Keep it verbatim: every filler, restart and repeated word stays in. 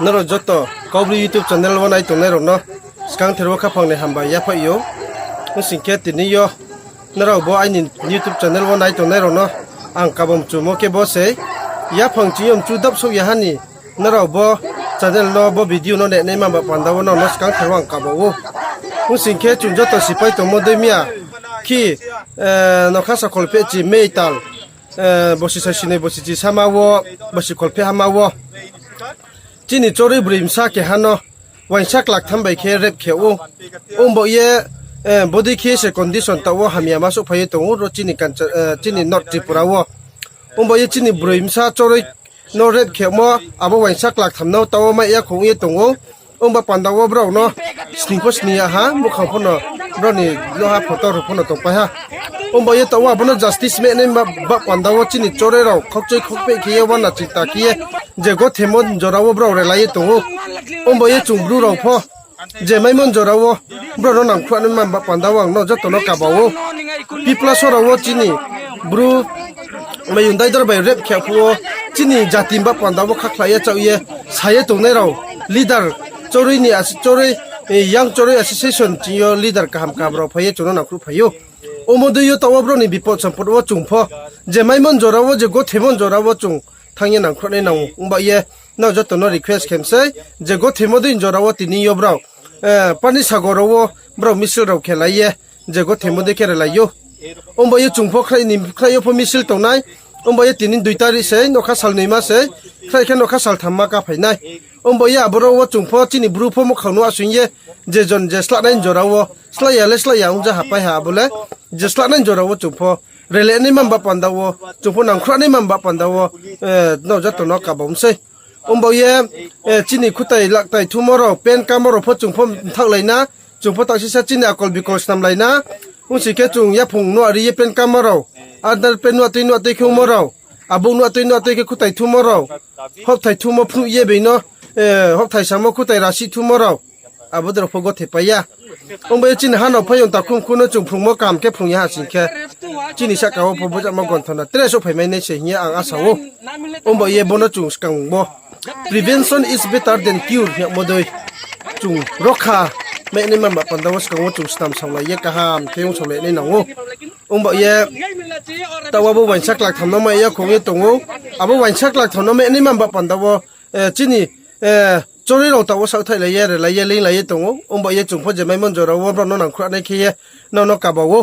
Nrao joto Kaubru YouTube channel wo nai tongnai rao no skangther wo khaphang ni hambai yaphaih ou. Ong sing khe tini yo nrao bo aini YouTube channel wo nai tongnai rao no ang kabo mchumo khe bo sei, yaphang ching yo mchu dap souh ya ha ni nrao bo channel no, bo video no nainai man ba panda wo nrao no skangther wo ang kabo ou. Ong sing khe chung joto sipai tongmo dei miya khi, nokha sa kholphehchi May tal, bosi saisinoi bosi chi sama wo, bosi kholpheh hama wo chini choroi broi bsa keha no uaingsa klaktham bai khe rape khe ou. Ong baoh ye, bodei khe se condition taoh wo hamya ma souhphai ye tong ou ro chini North Tripura wo. Ong baoh ye chini broi bsa choroi no rape khemo abo uaingsa klaktham no taoh wo mai ya khong ye tong ou. Ong ba panda wo brao no sning pho sning ya ha, muhkhang pho no brao ni loha photo rao pho no tongpai ha. Ong baoh ye taoh wo abo no justice mehnai ba panda wo chini choroi rao khaukchoi khaukpeh khe ye uana chinta khe ye je gothemo jora wo brao relai ye tong ou. Ong baoh ye chung Bru rao pho je maimo jora wo brao no nangkhruhnai man ba panda wo ang no joto no kaba ou. Pipla sora wo chini Bru Mayung Daidar bai rape khe phuh wo chini jati ba panda wo khakhlai ye chaoh ye sa ye tongnai rao leader, choroi ni, choroi, Young Choroi Association ching yo leader kaham kaham rao phai ye chung no nangkhruhphai ou. Omo dei yo taoh wo brao ni bipod sompod wo chung pho je maimo jora wo, je gothemo jora wo chung thanng ye nangkhruhnai nang ou. Ong baoh ye nrao joto no request khe mi sei, je gothemo dei jora wo tini yo brao Panisagar rao wo brao misil rao khelai ye je gothemo dei khe relai ou. Ong baoh ye chung pho khrai ni khrai yo pho misil tongnai. Ong baoh ye tini dui tarik sei, nokha sal noima sei, khrai khe nokha sal thamma kaphai nai. Ong baoh ye aboro wo chung pho chini Bru pho muhkhang no asoing ye je jon je slahnai jora wo, slái ya le slái ya ong ja hapai ha abo le, je slahnai jora wo chung pho relai nai man ba panda wo, chung pho nangkhruhnai man ba panda wo, nrao joto no kaba mi sei. Ong baoh ye chini khutai laktai thumo rao, pant kamo rao pho chung pho mthaohlai na, chung pho taoh sisa chini akol bikol snamlai na. Ong sing khe chung yaphung nuh ri ye pant kamo rao, Aadhaar pant nuh tui nuh tui khe ongmo rao, abo nuh tui nuh tui khe khutai thumo rao, hokthai thumo phnuh ye being no, hokthai samo khutai rasi thumo rao, abo dei rao pho gothepai ya. Ong baoh ye chini ha no phaiyong takhum khu no chung phrungmo kaham khe phrung ya ha sing khe chini sahka wo pho bojamo gonthona tre souhphai mai nai se hing ye ang asa ou. Ong baoh ye bo no chung skang bo prevention is better than cure hingmo dei chung rokha mehnai man ba panda wo skang wo chung snam saolai ye kaham khe ong saolai nai nang ou. Ong baoh ye taoh wo abo uaingsa klaktham no mai ya khong ye tong ou. Abo uaingsa klaktham no mehnai man ba panda wo chini choroi rao taoh wo saohthaihlai ye relai ye leinglai ye tong ou. Ong baoh ye chung pho je maimo jora wo brao no nangkhruhnai khe ye nrao no kaba ou.